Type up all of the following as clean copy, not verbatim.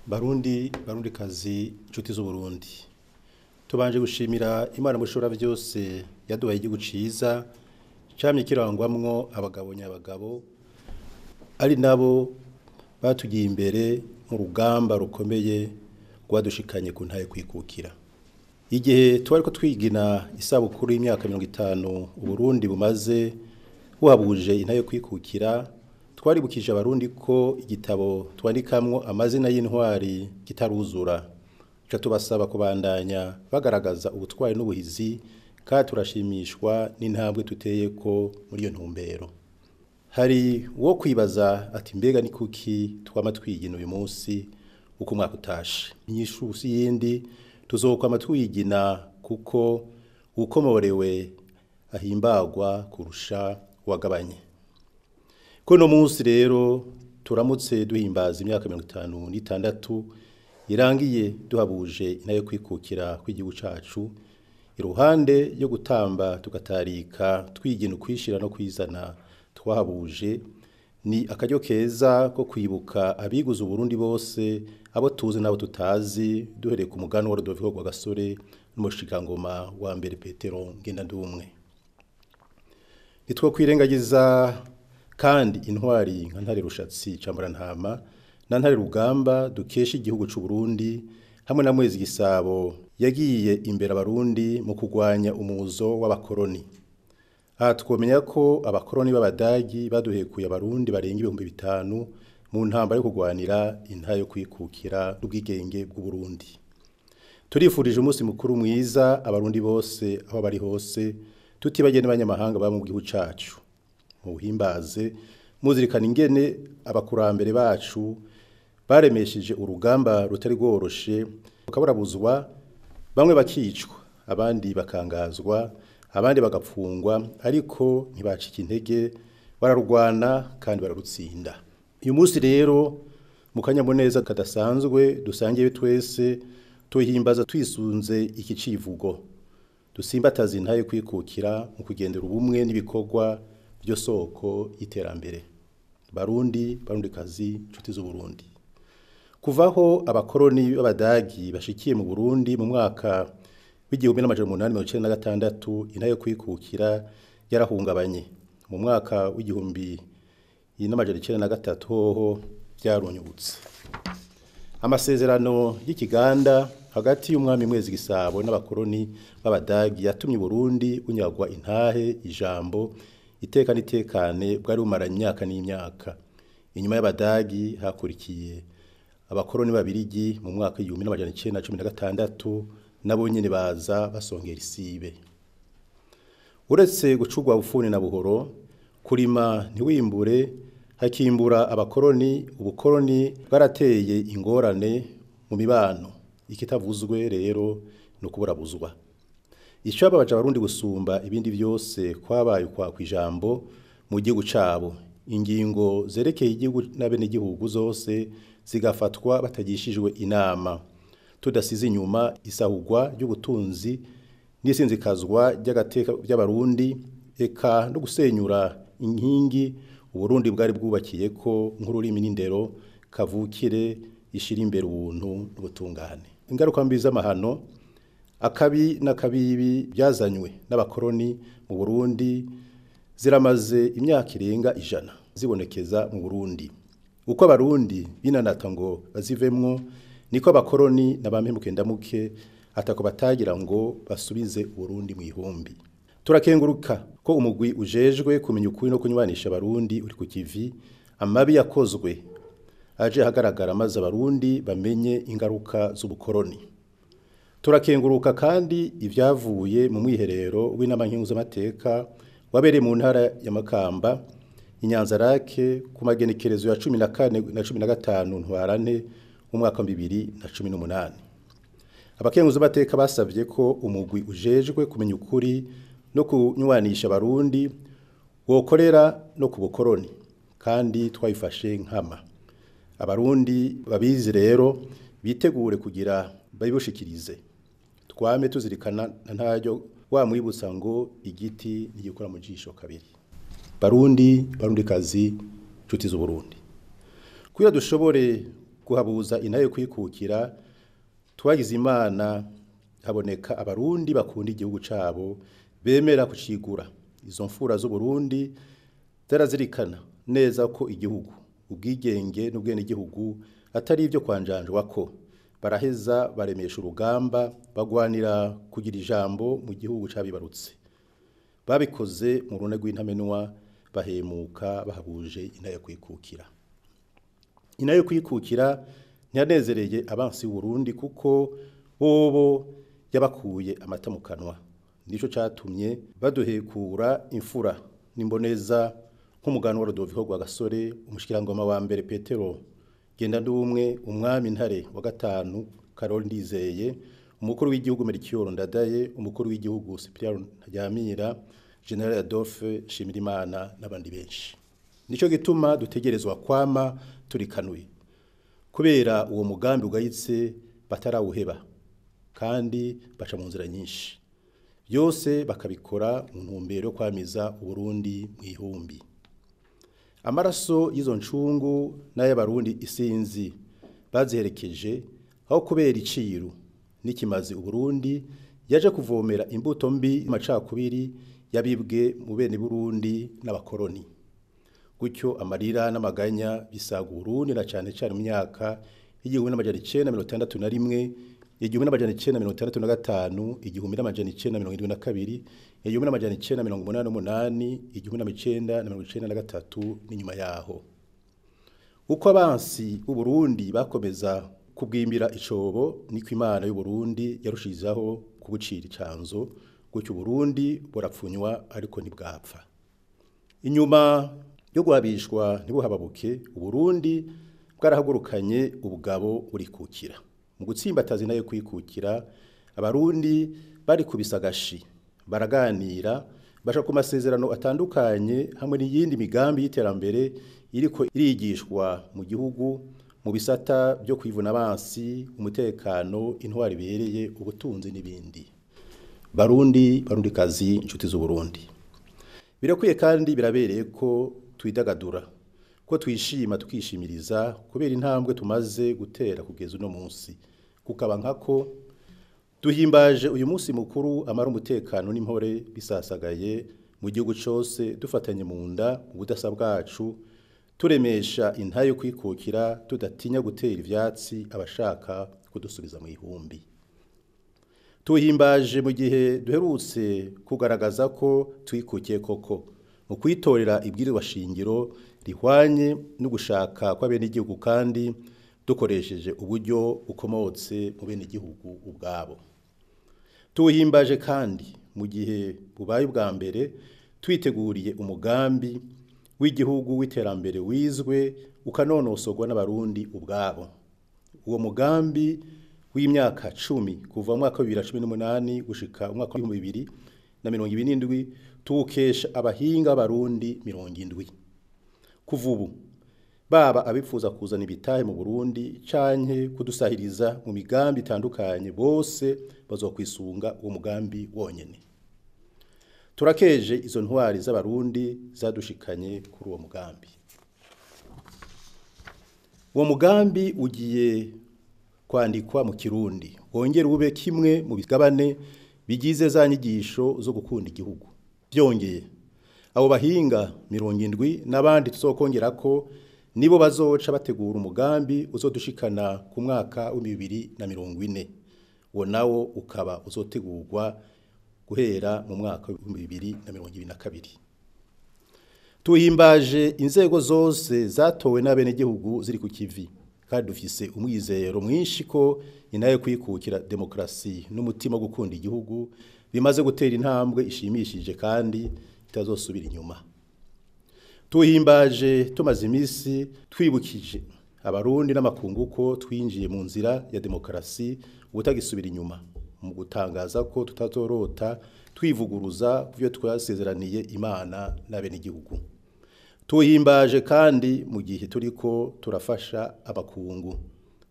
Barundi, Barundikazi, nshuti z'Uburundi, tubanje gushimira Imana mushobora byose yaduhaye igihugu ciza camye kirangwamwo abagabo nyabagabo, ari nabo batugiye imbere mu rugamba rukomeye rwadushikanye ku ntaye kwikukira. Igihe twariko twigina isabukuru y'imyaka 50 Uburundi bumaze buhabuje intaye kwikukira, twaribukije Abarundi ko igitabo twandikamwo amazina y'intwari kitaruzura. Ca tubasaba kubandanya bagaragaza ubutwari n'ubuhizi, kandi turashimishwa n'intambwe tuteye ko muri iyo ntumbero. Hari uwo kwibaza ati mbega ni kuki twama twigina uyu munsi uko umwaka utashe? Inyishu si yindi, tuzokwama twigina kuko ukomorewe ahimbagwa kurusha uwagabanye. Kuno munsi rero turamutse duhimbaza imyaka 56 irangiye duhabuje inayo kwikukira kw'igihugu cacu, iruhande yo gutamba tugatarika twigina ukwishira no kwizana twahabuje, ni akaryo keza ko kwibuka abiguze Uburundi bose, abo tuzi n'abo tutazi, duhereye ku mugani wa Rudoviko Rwagasore n'umushikangoma wa mbere Petero Ngendandumwe. Nitwo kwirengagiza kandi intwari nka Ntare Rushatsi Cambarantama na Ntare Rugamba dukesha igihugu c'u Burundi, hamwe na Mwezi Gisabo yagiye imbere Abarundi mu kugwanya umuzo w'abakoroni. Aha twomenya ko abakoroni b'Abadagi baduhekuye Abarundi barenga 5000 mu ntambara yo kugwanira intahe yo kwikukira n'ubwigenge bw'u Burundi. Turifurije umunsi mukuru mwiza Abarundi bose aho bari hose, tutibagiye n'abanyamahanga baba mu gihugu cacu. Muhimbaze muzirikana ingene abakurambere bacu baremesheje urugamba rutari rworoshe, bakaburabuzwa, bamwe bakicwa, abandi bakangazwa, abandi bagapfungwa, ariko ntibacika intege, bararugwana kandi bararutsinda. Uyu munsi rero mu kanyamuneza kadasanzwe dusangiye twese, tuhimbaza twisunze iki civugo: dusimbataza intahe kwikukira mu kugendera ubumwe n'ibikorwa byo soko y'iterambere. Barundi, Barundikazi, nshuti z'Uburundi, kuvaho abakoroni b'Abadagi bashikiye mu Burundi mu mwaka w'1896, intahe kwikukira yarahungabanye. Mu mwaka w'1903 hoho byarunyutse. Amasezerano y'ikiganda hagati y'umwami Mwezi Gisabo n'abakoroni b'Abadagi yatumye Burundi bunyagwa intahe, ijambo, iteka n'itekane bwari bumaranye imyaka n'imyaka. Inyuma y'Abadagi hakurikiye abakoroni b'Ababirigi mu mwaka w'1916, nabo nyene baza basongera isibe. Uretse gucurwa bufuni na buhoro, kurima ntiwimbure, hakimbura abakoroni, ubukoroni bwarateye ingorane mu mibano. Ikitavuzwe rero no kuburabuzwa. Icababaje Abarundi gusumba ibindi byose kwabaye kwa kwijambo mu gihugu cabo. Ingingo zerekeye igihugu n'abenegihugu zose zigafatwa batagishijwe inama, tudasize inyuma isahugwa ry'ubutunzi n'isinzikazwa ry'agateka by'Abarundi, eka no gusenyura inkingi Uburundi bwari bwubakiye ko nk'ururimi n'indero kavukire ishira imbere ubuntu n'ubutungane. Ingaruka mbi z'amahano, akabi n'akabibi byazanywe n'abakoroni mu Burundi ziramaze imyaka irenga 100 zibonekeza mu Burundi. Uko Abarundi binanata ngo bazivemwo, niko abakoroni n'abampemukendamuke atako batagira ngo basubize Uburundi mu ihumbi. Turakenguruka ko umugwi ujejwe kumenya ukuri no kunywanisha Abarundi uri ku kivi, amabi yakozwe aje hagaragara maze Abarundi bamenye ingaruka z'ubukoroni. Turakenguruka kandi ivyavuye mu mwiherero w'inama nkenguzamateka wabereye mu ntara ya Makamba, Inyanzarake, ku magenekerezo ya 14 na 15 Ntwarante umwaka 2018. Abakenguzamateka basavye ko umugwi ujejwe kumenya ukuri no kunywanisha Abarundi wokorera no ku bukoroni, kandi twayifashe nkama. Abarundi babizi rero bitegure kugira babibushikirize. Twame tuzirikana ntaryo wamwibutsa ngo igiti ntigikora mu jisho kabiri. Barundi, Barundikazi, nshuti z'Uburundi, kugira dushobore guhabuza intahe yo kwikukira, twagize Imana haboneka abarundi bakunda igihugu cabo bemera kucigura. Izo mfura z'Uburundi zarazirikana neza ko igihugu, ubwigenge n'ubwenegihugu atari ivyo kwanjanjwako. Baraheza baremesha urugamba, bagwanira kugira ijambo mu gihugu cabibarutse. Babikoze mu rune rw'intamenwa, bahemuka bahabuje intahe yo kwikukira. Intahe yo kwikukira ntiyanezereye abansi b'Uburundi kuko bobo yabakuye amata mu kanwa. Nico catumye baduhekura imfura n'imboneza nk'umuganwa Rudoviko Rwagasore, umushikirangoma wa mbere Petero Ngendandumwe, umwami Ntare wa gatanu Karoli Ndizeye, umukuru w'igihugu Melchior Ndadaye, umukuru w'igihugu Cyprien Ntaryamira, General Adolphe Nshimirimana n'abandi benshi. Nico gituma dutegerezwa kwama turikanuye, kubera uwo mugambi ugayitse batarawuheba, kandi baca mu nzira nyinshi, byose bakabikora mu ntumbero yo kwamiza Uburundi mw'ihumbi. Amaraso y'izo ncungu n'ay'abarundi isinzi baziherekeje, aho kubera iciru n'ikimazi Uburundi yaje kuvomera imbuto mbi y'amacakubiri yabibwe mu bene Burundi n'abakoroni. Gutyo amarira n'amaganya bisaga Uburundi na cane cane mu myaka 1961, 1965, 1972, 1988, 1993 n'inyuma yaho. Uko abansi b'Uburundi bakomeza kubwimbira icobo, niko Imana y'Uburundi yarushizaho kubucira icanzo, gutyo Uburundi burapfunywa ariko ntibwapfa. Inyuma yo guhabishwa ntibuhababuke, Uburundi bwarahagurukanye ubugabo burikukira. Mu gutsimbataza intahe yo kwikukira, abarundi bari kubisagashi, baraganira, basha ku masezerano atandukanye hamwe n'iyindi migambi y'iterambere iriko irigishwa mu gihugu mu bisata byo kwivuna abansi, umutekano, intwari ibereye, ubutunzi n'ibindi. Barundi, barundikazi, inshuti z'Uburundi, birakwiye kandi birabereye ko twidagadura, ko twishima tukishimiriza kubera intambwe tumaze gutera kugeza uno munsi. Kukaba nkako duhimbaje uyu munsi mukuru amara umutekano n'impore bisasagaye mu gihugu cose, dufatanye mu nda ubudasa bwacu, turemesha intahe yo kwikukira, tudatinya gutera ivyatsi abashaka kudusubiza mu ihumbi. Tuhimbaje mu gihe duherutse kugaragaza ko twikukiye koko mu kwitorera ibwirizwa shingiro rihwanye no gushaka kw'abenegihugu, kandi dukoresheje uburyo bukomotse mu benegihugu ubwabo. Tuhimbaje kandi mu gihe bubaye ubwa mbere twiteguriye umugambi w'igihugu w'iterambere wizwe ukanonosorwa n'abarundi ubwabo. Uwo mugambi w'imyaka 10 kuva mu mwaka wa 2018 gushika umwaka wa 2027 tuwukesha abahinga b'abarundi 70. Kuva ubu baba abifuza kuzana ibitahe mu Burundi canke kudusahiriza mu migambi itandukanye, bose bazokwisunga uwo mugambi wonyene. Turakeje izo ntwari z'abarundi zadushikanye kuri uwo mugambi. Uwo mugambi ugiye kwandikwa mu Kirundi, wongere ube kimwe mu bigabane bigize za nyigisho zo gukunda igihugu. Byongeye abo bahinga 70 n'abandi tuzokongerako nibo bazoca bategura umugambi uzodushikana ku mwaka wa 2040. Uwo nawo ukaba uzotegurwa guhera mu mwaka wa 2022. Tuhimbaje inzego zose zatowe n'abenegihugu ziri ku kivi, kandi dufise umwizero mwinshi ko intahe yo kwikukira, demokrasi n'umutima wo gukunda igihugu bimaze gutera intambwe ishimishije kandi itazosubira inyuma. Tuhimbaje tumaze iminsi twibukije abarundi n'amakungu ko twinjiye mu nzira ya demokarasi ubutagisubira inyuma, mu gutangaza ko tutazorota twivuguruza ku byo twasezeraniye Imana n'abenegihugu. Tuhimbaje kandi mu gihe turiko turafasha abakungu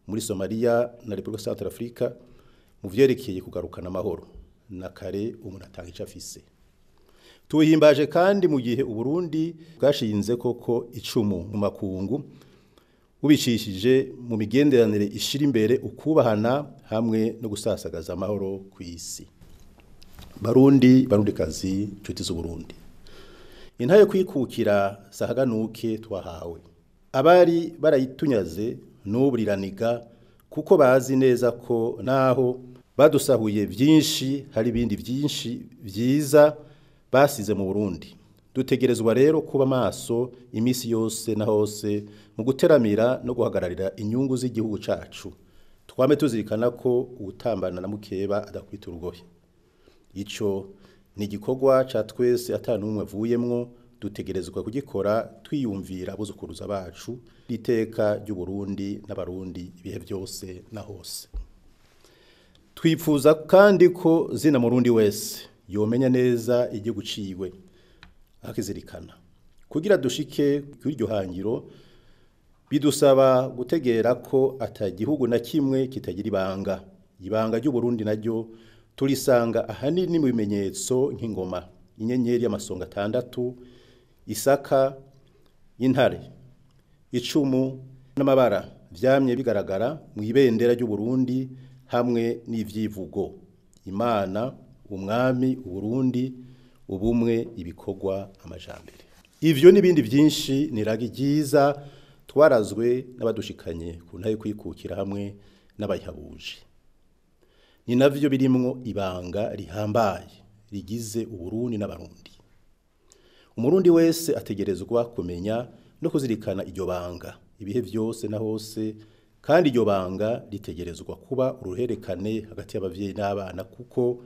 muri Somalia na Republika Centrafrica mu vyerekeye kugarukana amahoro, na kare umuntu atanga ico afise. Tuhimbaje kandi mu gihe Uburundi bwashinze koko icumu mu makungu Ubicishije mu migenderanire ishira imbere ukubahana hamwe no gusasagaza amahoro ku isi. Barundi, Barundikazi, nshuti z'Uburundi, intahe yo kwikukira sahaganuke twahawe. Abari barayitunyaze n'ubu riraniga, kuko bazi neza ko naho badusahuye byinshi hari ibindi byinshi byiza basize mu Burundi. Dutegerezwa rero kuba maso imisi yose na hose mu guteramira no guhagararira inyungu z'igihugu cacu. Twame tuzirikana ko uwutambana na mukeba adakwita urugohe. Ico ni igikorwa ca twese ata n'umwe avuyemwo, dutegerezwa kugikora twiyumvira abuzukuruza bacu, iteka ry'Uburundi n'Abarundi ibihe byose na hose. Twipfuza kandi ko zina Murundi wese yomenya neza igihugu ciwe akizirikana. Kugira dushike kuri iryo hangiro bidusaba gutegera ko ata gihugu na kimwe kitagira ibanga. Ibanga ry'Uburundi naryo turisanga ahanini mu bimenyetso nk'ingoma, inyenyeri y'amasonga atandatu, isaka y'intare, icumu n'amabara vyamye bigaragara mu ibendera ry'Uburundi hamwe n'ivyivugo: Imana, Umwami, Uburundi, ubumwe, ibikorwa, amajambere. Ivyo n'ibindi vyinshi ni iragi ryiza twarazwe n'abadushikanye ku ntahe kwikukira hamwe n'abayihabuje. Ni navyo birimwo ibanga rihambaye rigize Uburundi n'Abarundi. Umurundi wese ategerezwa kumenya no kuzirikana iryo banga ibihe vyose na hose, kandi iryo banga ritegerezwa kuba uruherekane hagati y'abavyeyi n'abana, kuko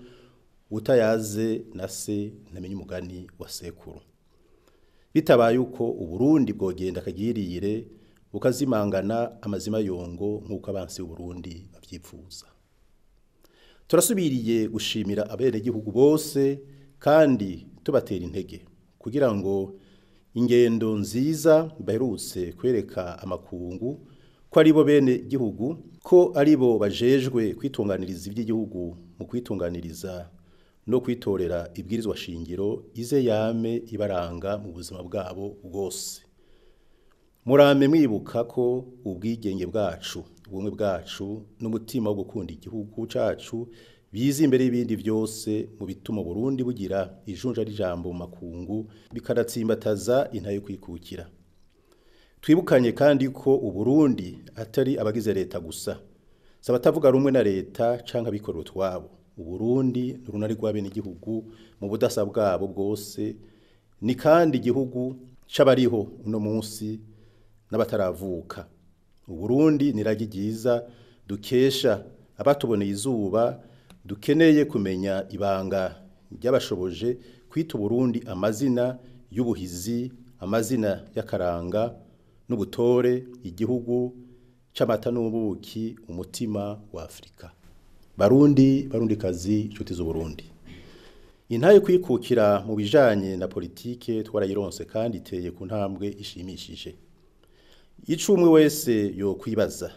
utayaze na se ntamenya umugani wa sekuru. Bitabaye uko Uburundi bwogenda akagirire bukazimangana amazima yongo nk'uko abansi b'Uburundi bavyipfuza. Turasubiriye gushimira abenegihugu bose kandi tubatera intege kugira ngo ingendo nziza baherutse kwereka amakungu ko aribo bene gihugu, ko aribo bajejwe kwitunganiriza iby'igihugu mu kwitunganiriza no kwitorera ibwirizwa shingiro ize yame ibaranga mu buzima bwabo bwose. Murame mwibuka ko ubwigenge bwacu, ubumwe bwacu n'umutima wo gukunda igihugu cacu biza imbere y'ibindi byose mu bituma Burundi bugira ijunja n'ijambo mu makungu, bikanatsimbataza intahe yo kwikukira. Twibukanye kandi ko Uburundi atari abagize leta gusa, si abatavuga rumwe na leta canke abikorera utwabo. Uburundi ni urunani rw'abenegihugu mu budasa bwabo bwose, ni kandi igihugu c'abariho uno munsi n'abataravuka. Uburundi ni iragi ryiza dukesha abatuboneye izuba, dukeneye kumenya ibanga ry'abashoboje kwita Uburundi amazina y'ubuhizi, amazina y'akaranga n'ubutore, igihugu c'amata n'ubuki, umutima wa Afrika. Barundi, Barundikazi, nshuti z'Uburundi, intahe kwikukira mu bijanye na politike twarayironse kandi iteye ku ntambwe ishimishije. Ico umwe wese yokwibaza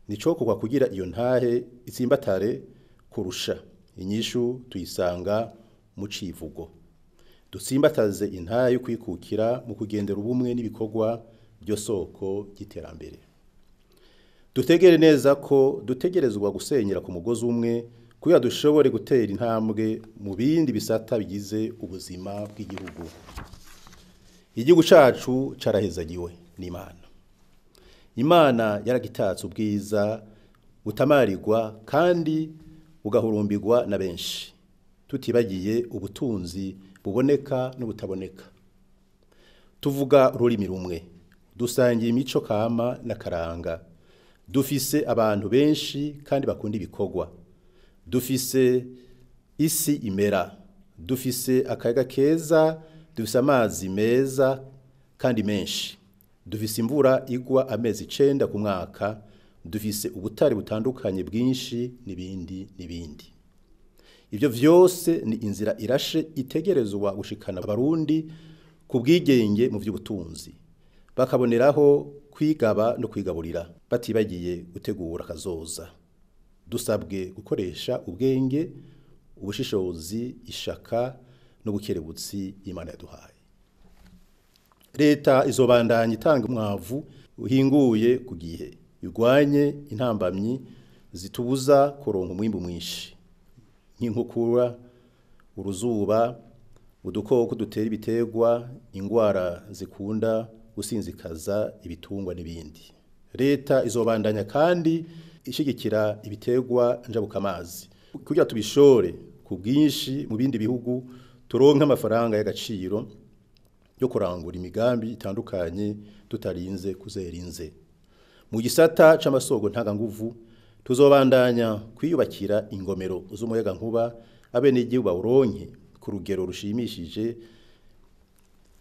nicokorwa kugira iyo ntahe itsimbatare kurusha. Inyishu tuyisanga mu civugo: dutsimbataze intahe yo kwikukira mu kugendera ubumwe n'ibikorwa byo soko ry'iterambere. Dutegere neza ko dutegerezwa gusenyera ku mugozi umwe kugira dushobore gutera intambwe mu bindi bisata bigize ubuzima bw'igihugu. Igihugu cacu carahezagiwe n'Imana. Imana yaragitatse ubwiza butamarirwa kandi bugahurumbirwa na benshi, tutibagiye ubutunzi buboneka n'ubutaboneka. Tuvuga ururimi rumwe, dusangiye imico kama n'akaranga, dufise abantu benshi kandi bakunda ibikorwa, dufise isi imera, dufise akayaga keza, dufise amazi meza kandi menshi, dufise imvura igwa amezi 9 ku mwaka, dufise ubutare butandukanye bwinshi n'ibindi n'ibindi. Ivyo vyose ni inzira irashe itegerezwa gushikana Abarundi ku bwigenge mu vy'ubutunzi, bakaboneraho kwigaba no kwigaburira, batibagiye gutegura kazoza. Dusabwe gukoresha ubwenge, ubushishozi, ishaka n'ubukerebutsi Imana yaduhaye. Leta izobandanya itanga umwavu uhinguye ku gihe, irwanye intambamyi zitubuza kuronka umwimbu mwinshi nk'inkukura, uruzuba, udukoko dutera ibiterwa, ingwara zikunda gusinzikaza ibitungwa n'ibindi. Leta izobandanya kandi ishigikira ibiterwa njabukamazi kugira tubishore ku bwinshi mu bindi bihugu, turonke amafaranga y'agaciro yo kurangura imigambi itandukanye tutarinze kuzerinze. Mu gisata c'amasoko ntanganguvu tuzobandanya kwiyubakira ingomero z'umuyagankuba, abenegihugu bawuronke ku rugero rushimishije,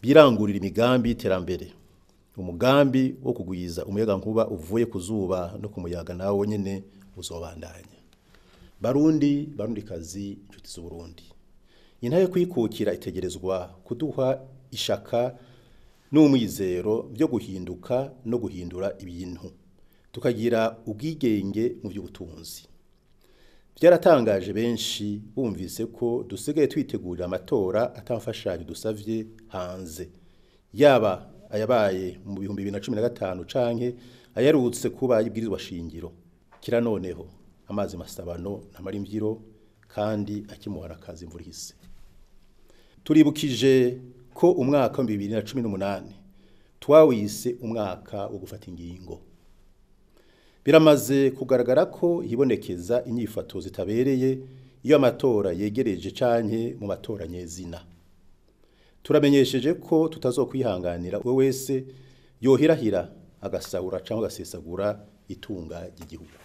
birangurira imigambi y'iterambere. Umugambi wo kugwiza umuyagankuba uvuye ku zuba no ku muyaga nawo nyene uzobandanya. Barundi, barundikazi, inshuti z'Uburundi, intare yo kwikukira itegerezwa kuduha ishaka n'umwizero byo guhinduka no guhindura ibintu, tukagira ubwigenge mu by'ubutunzi. Byaratangaje benshi bumvise ko dusigaye twitegurira amatora atamfashanyo dusavye hanze, yaba ayabaye mu 2015 canke ayarutse kuba y'ibwirizwa shingiro. Kira noneho amazi masabano ntamara imvyiro kandi akimuhara akazi imvura ihise. Turibukije ko umwaka wa 2018 twawise umwaka wo gufata ingingo. Biramaze kugaragara ko hibonekeza inyifato zitabereye iyo amatora yegereje canke mu matora nyezina. Turamenyesheje ko tutazokwihanganira we wese yohirahira agasahura canke agasesagura itunga ry'igihugu.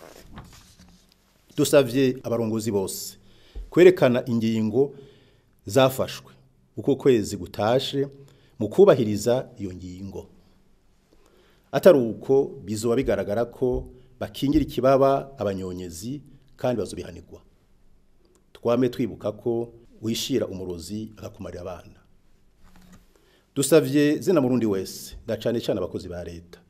Dusavye abarongozi bose kwerekana ingingo zafashwe uko kwezi gutashe mu kubahiriza iyo ngingo. Atari uko bizoba bigaragara ko bakingira ikibaba abanyonyezi kandi bazobihanirwa. Twame twibuka ko wishira umurozi akakumarira abana. Dusavye zina murundi wese, na cane cane abakozi ba leta,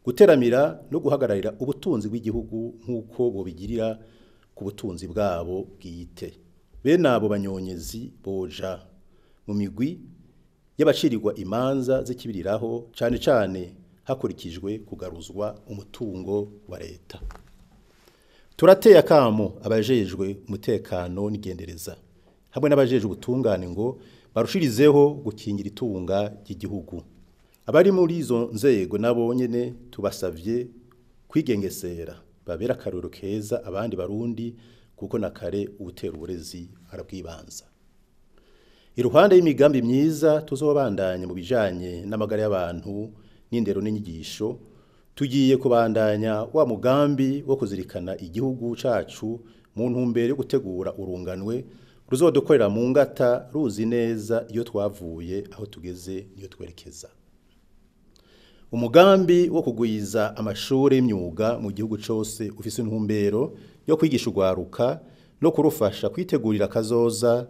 guteramira no guhagararira ubutunzi bw'igihugu nk'uko bobigirira ku butunzi bwabo bwite. Bene abo banyonyezi boja mu migwi y'abacirirwa imanza z'ikibiriraho, cane cane hakurikijwe kugaruzwa umutungo wa leta. Turateye akamo abajejwe umutekano n'igendereza hamwe n'abajejwe ubutungane ngo barushirizeho gukingira itunga ry'igihugu. Abari muri izo nzego nabo nyene tubasavye kwigengesera, babera akarorero keza abandi barundi, kuko na kare uwutera uburezi arabwibanza. Iruhande y'imigambi myiza tuzobandanya mu bijanye n'amagara y'abantu n'indero n'inyigisho, tugiye kubandanya wa mugambi wo kuzirikana igihugu cacu mu ntumbero yo gutegura urunganwe ruzodukorera mu ngata ruzi neza iyo twavuye, aho tugeze niyo twerekeza. Umugambi wo kugwiza amashuri y'imyuga mu gihugu cose ufise intumbero yo kwigisha urwaruka no kurufasha kwitegurira kazoza,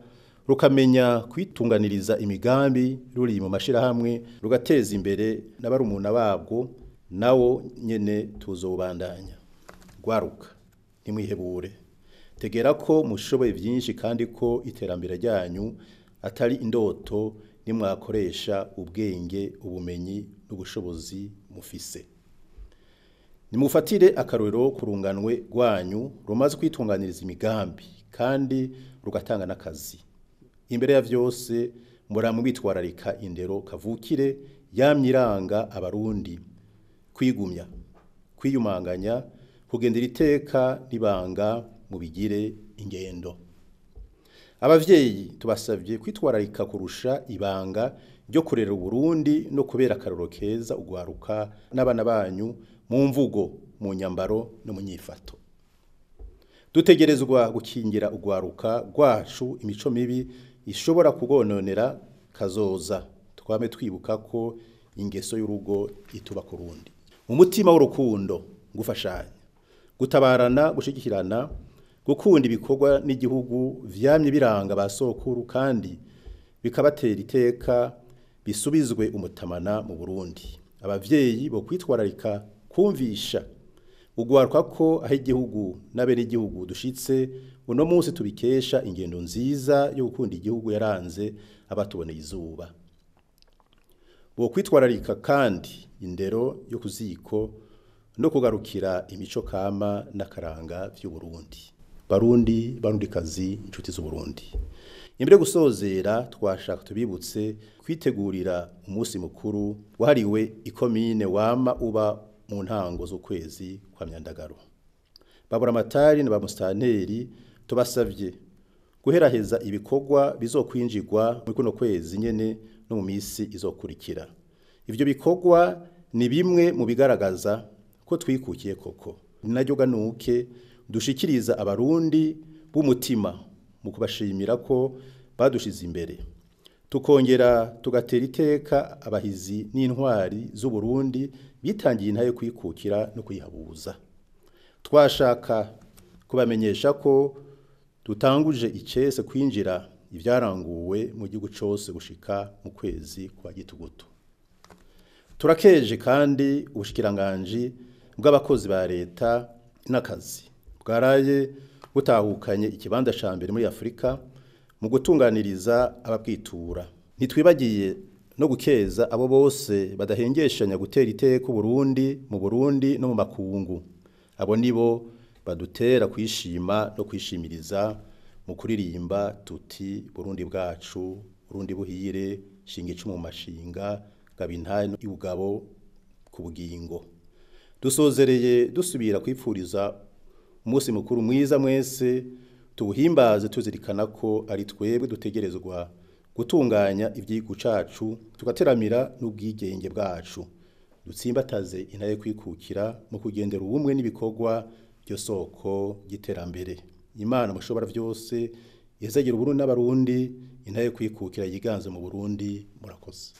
rukamenya kwitunganiriza imigambi ruri mu mashirahamwe, rugateza imbere n'abarumuna babwo, nawo nyene tuzobandanya. Rwaruka, ntimwihebure, tegera ko mushoboye byinshi kandi ko iterambere ryanyu atari indoto nimwakoresha ubwenge, ubumenyi n'ubushobozi mufise. Nimufatire akarorero ku runganwe rwanyu rumaze kwitunganiriza imigambi kandi rugatanga n'akazi. Imbere ya vyose muramubitwararika indero kavukire yamye iranga abarundi, kwigumya, kwiyumanganya, kugendera iteka n'ibanga mubigire ingendo. Abavyeyi tubasavye kwitwararika kurusha ibanga ryo kurera Uburundi no kubera akarorero keza ugwaruka n'abana banyu mu mvugo, mu nyambaro no mu nyifato. Dutegerezwa gukingira ugwaruka rwacu imico mibi ishobora kugononera kazoza. Twame twibuka ko ingeso y'urugo ituba kurundi. Umutima w'urukundo, gufashanya, gutabarana, gushigikirana, gukunda ibikorwa n'igihugu vyamye biranga ba sokuru kandi bikabatera iteka, bisubizwe umutamana mu Burundi. Abavyeyi bo kwitwararika kumvisha ugwaruka ko aho igihugu n'abene igihugu dushitse uno munsi tubikesha ingendo nziza yo gukunda igihugu yaranze abatuboneye izuba. Bo kwitwararika kandi Indero yo kuziko no kugarukira imico kama n'akaranga vy'Uburundi. Barundi, barundikazi, inshuti z'Uburundi. Imbere gusozera twashaka tubibutse kwitegurira umunsi mukuru wahariwe ikomine wama uba mu ntango z'ukwezi kwa Myandagaro. Babura amatari na ba musitanteri tubasavye guheraheza ibikorwa bizokwinjirwa muri kuno kwezi nyene no mu misi izokurikira. Ivyo bikorwa ni bimwe mu bigaragaza ko twikukiye koko. Ni naryo ganuke dushikiriza abarundi b'umutima mu kubashimira ko badushize imbere. Tukongera tugatera iteka abahizi n'intwari z'Uburundi bitangiye intahe kwikukira no kuyihabuza. Twashaka kubamenyesha ko dutanguje icese kwinjira ivyaranguwe mu gihugu cose gushika mu kwezi kwa Gitugutu. Turakeje kandi ubushikiranganji bw'abakozi ba leta n'akazi bwaraye butahukanye ikibanza ca mbere muri Afrika mu gutunganiriza ababwitura. Ntitwibagiye no gukeza abo bose badahengeshanya gutera iteka Uburundi mu Burundi no mu makungu. Abo nibo badutera kwishima no kwishimiriza mu kuririmba tuti Burundi bwacu, Burundi buhire, shinga icumu mu mashinga, gaba intahe y'ubugabo ku bugingo. Dusozereye dusubira kwipfuriza umunsi mukuru mwiza mwese, tuwuhimbaze tuzirikana ko ari twebwe dutegerezwa gutunganya ivyigwa cacu tugateramira n'ubwigenge bwacu. Dutsimbataze intahe kwikukira mu kugendera ubumwe n'ibikorwa byo soko ry'iterambere. Imana mushobora vyose ihezagira Uburundi n'abarundi, intahe kwikukira yiganze mu Burundi. Murakoze.